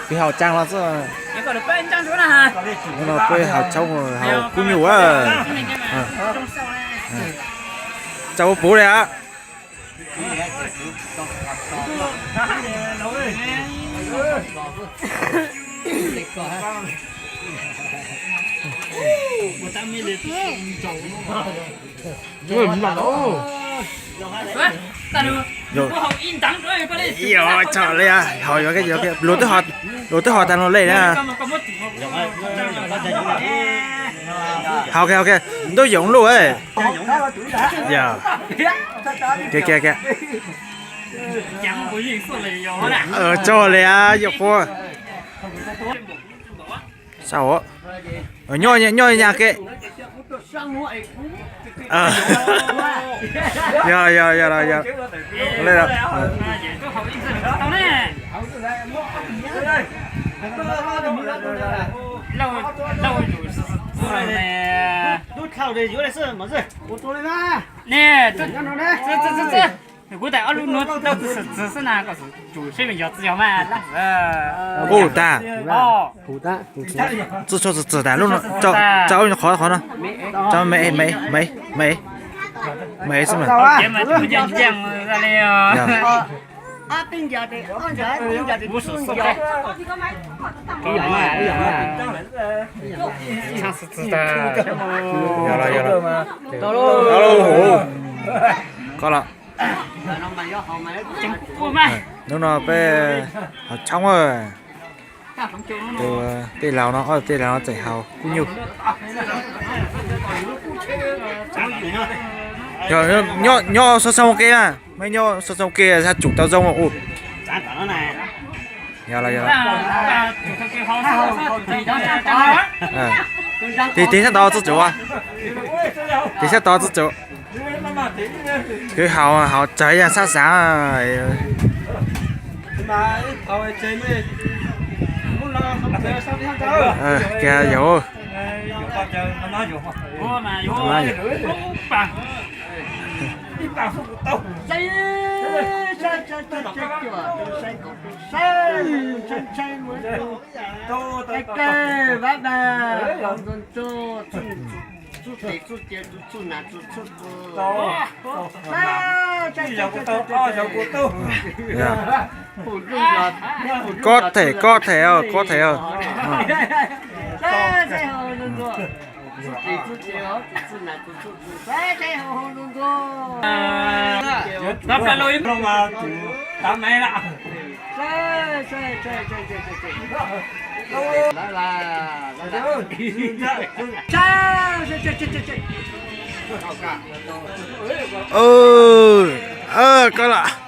Peb haus caa los xwb. No peb haus tshoob haus kub nyuj. Tsa ua puv li a. Tso li, haus yuav, luag twb ho tas luag li na. Haus, ntuj yoov luj. Tso li a, yog qhua. Nyob nyas ke. Yog, yog, yog, yog. Kuv tas ob lub nuav tau txi txi xwb na, kom tsum seb yog tsi yog mas. Kuv tas. Txi tshuav txi txi tas lub, tsa ua qhov qhov no. Tsa me me me me me xwb mas. Yog los, yog los. Koj los. Hnub no peb haus tshoob, tus tij laug no, ob tij laug no tseem haus kub nyuj. Yog nyob xov xoo ke na, mej nyob xov xoo ke sab tsum tau zoo ua. Yog los, yog los. Tig, tig sab tod txi tsum, tig sab tod txi tsum. Kwv haus, haus tsawg yog sab xav. Kiag yog. Có thể, có thể, có thể. Koj los.